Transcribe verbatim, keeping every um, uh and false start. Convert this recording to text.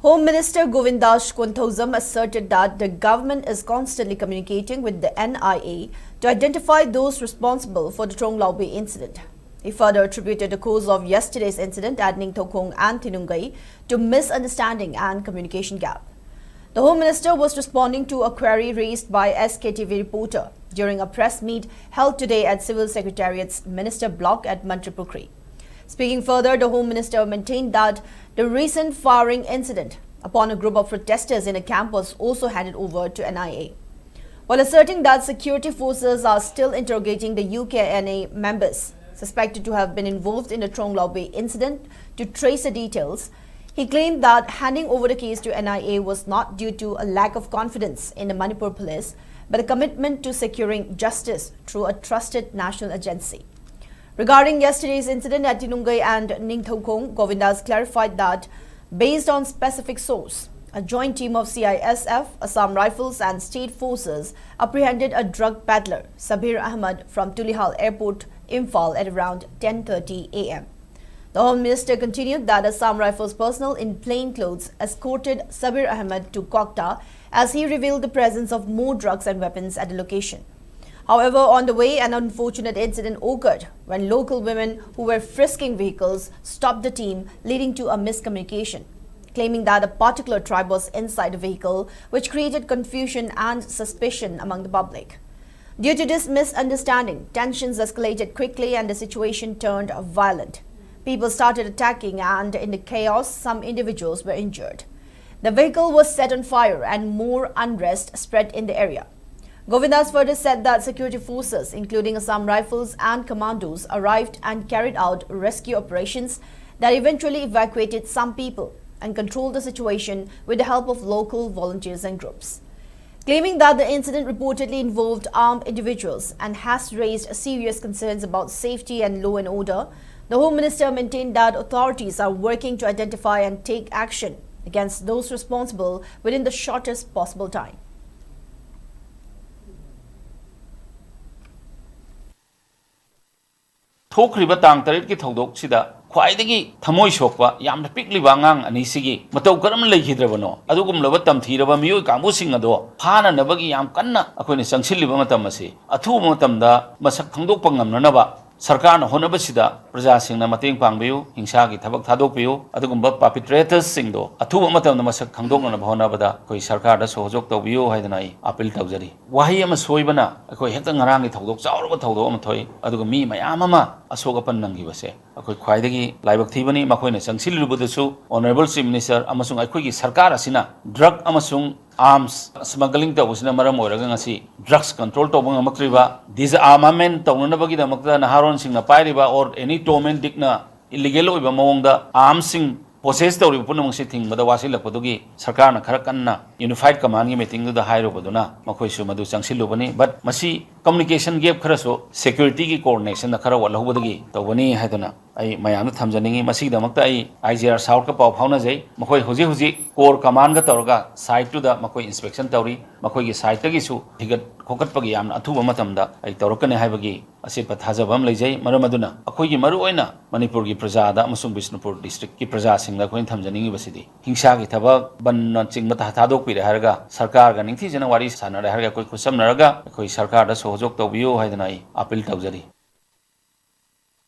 Home Minister Govindas Konthoujam asserted that the government is constantly communicating with the N I A to identify those responsible for the Tronglaobe incident. He further attributed the cause of yesterday's incident at Ningthoukong and Tinungei to misunderstanding and communication gap. The Home Minister was responding to a query raised by S K T V reporter during a press meet held today at Civil Secretariat's Minister Block at Mantripukhri. Speaking further, the Home Minister maintained that the recent firing incident upon a group of protesters in a camp was also handed over to N I A. While asserting that security forces are still interrogating the U K N A members suspected to have been involved in the Tronglaobe incident to trace the details, he claimed that handing over the case to N I A was not due to a lack of confidence in the Manipur police, but a commitment to securing justice through a trusted national agency. Regarding yesterday's incident at Tinungei and Ningthoukong, Govindas clarified that, based on specific source, a joint team of C I S F, Assam Rifles and state forces apprehended a drug peddler, Sabir Ahmed, from Tulihal Airport, Imphal, at around ten thirty a m. The Home Minister continued that Assam Rifles personnel in plain clothes escorted Sabir Ahmed to Kokta as he revealed the presence of more drugs and weapons at the location. However, on the way, an unfortunate incident occurred when local women who were frisking vehicles stopped the team, leading to a miscommunication, claiming that a particular tribe was inside the vehicle, which created confusion and suspicion among the public. Due to this misunderstanding, tensions escalated quickly and the situation turned violent. People started attacking, and in the chaos, some individuals were injured. The vehicle was set on fire, and more unrest spread in the area. Govindas further said that security forces, including Assam Rifles and commandos, arrived and carried out rescue operations that eventually evacuated some people and controlled the situation with the help of local volunteers and groups. Claiming that the incident reportedly involved armed individuals and has raised serious concerns about safety and law and order, the Home Minister maintained that authorities are working to identify and take action against those responsible within the shortest possible time. ꯊꯣꯛꯈ꯭ꯔꯤꯕ ꯇꯥꯡ ꯇꯔꯦꯠꯀꯤ ꯊꯧꯗꯣꯛꯁꯤꯗ ꯈ꯭ꯋꯥꯏꯗꯒꯤ ꯊꯃꯣꯏ ꯁꯣꯛꯄ, ꯌꯥꯝꯅ ꯄꯤꯛꯂꯤꯕ ꯑꯉꯥꯡ ꯑꯅꯤꯁꯤꯒꯤ ꯃꯇꯧ ꯀꯔꯝꯅ ꯂꯩꯈꯤꯗ꯭ꯔꯕꯅꯣ? ꯑꯗꯨꯒꯨꯝꯂꯕ ꯇꯝꯊꯤꯔꯕ ꯃꯤꯑꯣꯏ ꯀꯥꯡꯕꯨꯁꯤꯡ ꯑꯗꯣ ꯐꯥꯅꯅꯕꯒꯤ ꯌꯥꯝ ꯀꯟꯅ ꯑꯩꯈꯣꯏꯅ ꯆꯪꯁꯤꯜꯂꯤꯕ ꯃꯇꯝ ꯑꯁꯤ, ꯑꯊꯨꯕ ꯃꯇꯝꯗ ꯃꯁꯛ ꯈꯪꯗꯣꯛꯄ ꯉꯝꯅꯅꯕ ꯁꯔꯀꯥꯔꯅ ꯍꯣꯠꯅꯕꯁꯤꯗ ꯄ꯭ꯔꯖꯥꯁꯤꯡꯅ ꯃꯇꯦꯡ ꯄꯥꯡꯕꯤꯌꯨ, ꯍꯤꯡꯁꯥꯒꯤ ꯊꯕꯛ ꯊꯥꯗꯣꯛꯄꯤꯌꯨ, ꯑꯗꯨꯒꯨꯝꯕ perpetrators ꯁꯤꯡꯗꯣ ꯑꯊꯨꯕ ꯃꯇꯝꯗ ꯃꯁꯛ ꯈꯪꯗꯣꯛꯅꯅꯕ ꯍꯣꯠꯅꯕꯗ ꯑꯩꯈꯣꯏ ꯁꯔꯀꯥꯔꯗ ꯁꯍꯣꯖꯣꯛ ꯇꯧꯕꯤꯌꯨ ꯍꯥꯏꯗꯅ ꯑꯩ appeal ꯇꯧꯖꯔꯤ꯫ ꯋꯥꯍꯩ ꯑꯃ ꯁꯣꯏꯕꯅ ꯑꯩꯈꯣꯏ ꯍꯦꯛꯇ ꯉꯔꯥꯡꯒꯤ ꯊꯧꯗꯣꯛ, ꯆꯥꯎꯔꯕ ꯊꯧꯗꯣꯛ ꯑꯃ ꯊꯣꯛꯏ, ꯑꯗꯨꯒ ꯃꯤ ꯃꯌꯥꯝ ꯑꯃ ꯑꯁꯣꯛ ꯑꯄꯟ ꯅꯪꯈꯤꯕꯁꯦ ꯑꯩꯈꯣꯏ ꯈ꯭ꯋꯥꯏꯗꯒꯤ ꯂꯥꯏꯕꯛ ꯊꯤꯕꯅꯤ꯫ ꯃꯈꯣꯏꯅ ꯆꯪꯁꯤꯜꯂꯨꯕꯗꯁꯨ Honourable Chief Minister ꯑꯃꯁꯨꯡ ꯑꯩꯈꯣꯏꯒꯤ ꯁꯔꯀꯥꯔ ꯑꯁꯤꯅ drug ꯑꯃꯁꯨꯡ arms smuggling ꯇꯧꯕꯁꯤꯅ ꯃꯔꯝ ꯑꯣꯏꯔꯒ ꯉꯁꯤ drugs control ꯇꯧꯕ ꯉꯝꯃꯛꯇ꯭ꯔꯤꯕ, disarmament ꯇꯧꯅꯅꯕꯒꯤꯗꯃꯛꯇ ꯅꯍꯥꯔꯣꯟꯁꯤꯡꯅ ꯄꯥꯏꯔꯤꯕ or any Tom and Dick ꯅ illegal ꯑꯣꯏꯕ ꯃꯑꯣꯡꯗ arms ꯁꯤꯡ possess ꯇꯧꯔꯤꯕ ꯄꯨꯝꯅꯃꯛꯁꯤ ꯊꯤꯡꯕꯗ ꯋꯥꯁꯤꯜꯂꯛꯄꯗꯨꯒꯤ ꯁꯔꯀꯥꯔꯅ ꯈꯔ ꯀꯟꯅ Unified Command ꯒꯤ meeting ꯗꯨꯗ ꯍꯥꯏꯔꯨꯕꯗꯨꯅ ꯃꯈꯣꯏꯁꯨ ꯃꯗꯨ ꯆꯪꯁꯤꯜꯂꯨꯕꯅꯤ꯫ But ꯃꯁꯤ communication gap ꯈꯔꯁꯨ security ꯒꯤ coordination ꯗ ꯈꯔ ꯋꯥꯠꯍꯧꯕꯗꯒꯤ ꯇꯧꯕꯅꯤ ꯍꯥꯏꯗꯨꯅ ꯑꯩ ꯃꯌꯥꯝꯗ ꯊꯝꯖꯅꯤꯡꯉꯤ꯫ ꯃꯁꯤꯒꯤꯗꯃꯛꯇ ꯑꯩ I G R South ꯀ ꯄꯥꯎ ꯐꯥꯎꯅꯖꯩ꯫ ꯃꯈꯣꯏ ꯍꯧꯖꯤꯛ ꯍꯧꯖꯤꯛ Corps Command ꯒ ꯇꯧꯔꯒ site ꯇꯨꯗ ꯃꯈꯣꯏ inspection ꯇꯧꯔꯤ꯫ ꯃꯈꯣꯏꯒꯤ site ꯇꯒꯤꯁꯨ ꯊꯤꯒꯠ ꯈꯣꯀꯠꯄꯒꯤ ꯌꯥꯝꯅ ꯑꯊꯨꯕ ꯃꯇꯝꯗ ꯑꯩ ꯇꯧꯔꯛꯀꯅꯤ ꯍꯥꯏꯕꯒꯤ ꯑꯆꯦꯠꯄ ꯊꯥꯖꯕ ꯑꯃ ꯂꯩꯖꯩ꯫ ꯃꯔꯝ ꯑꯗꯨꯅ ꯑꯩꯈꯣꯏꯒꯤ ꯃꯔꯨꯑꯣꯏꯅ ꯃꯅꯤꯄꯨꯔꯒꯤ ꯄ꯭ꯔꯖꯥꯗ ꯑꯃꯁꯨꯡ ꯕꯤꯁꯅꯨꯄꯨꯔ district ꯀꯤ ꯄ꯭ꯔꯖꯥꯁꯤꯡꯗ ꯑꯩꯈꯣꯏꯅ ꯊꯝꯖꯅꯤꯡꯉꯤꯕꯁꯤꯗꯤ, ꯍꯤꯡꯁꯥꯒꯤ ꯊꯕꯛ, ꯕꯟꯅꯆꯤꯡꯕ ꯊꯥ-, ꯊꯥꯗꯣꯛꯄꯤꯔꯦ ꯍꯥꯏꯔꯒ, ꯁꯔꯀꯥꯔꯒ ꯅꯤꯡꯊꯤꯖꯅ ꯋꯥꯔꯤ ꯁꯥꯟꯅꯔꯦ ꯍꯥꯏꯔꯒ, ꯑꯩꯈꯣꯏ ꯈꯨꯠꯁꯝꯅꯔꯒ ꯑꯩꯈꯣꯏ ꯁꯔꯀꯥꯔꯗ ꯁꯍꯣꯖꯣꯛ ꯇꯧꯕꯤꯌꯨ ꯍꯥꯏꯗꯅ ꯑꯩ appeal ꯇꯧꯖꯔꯤ꯫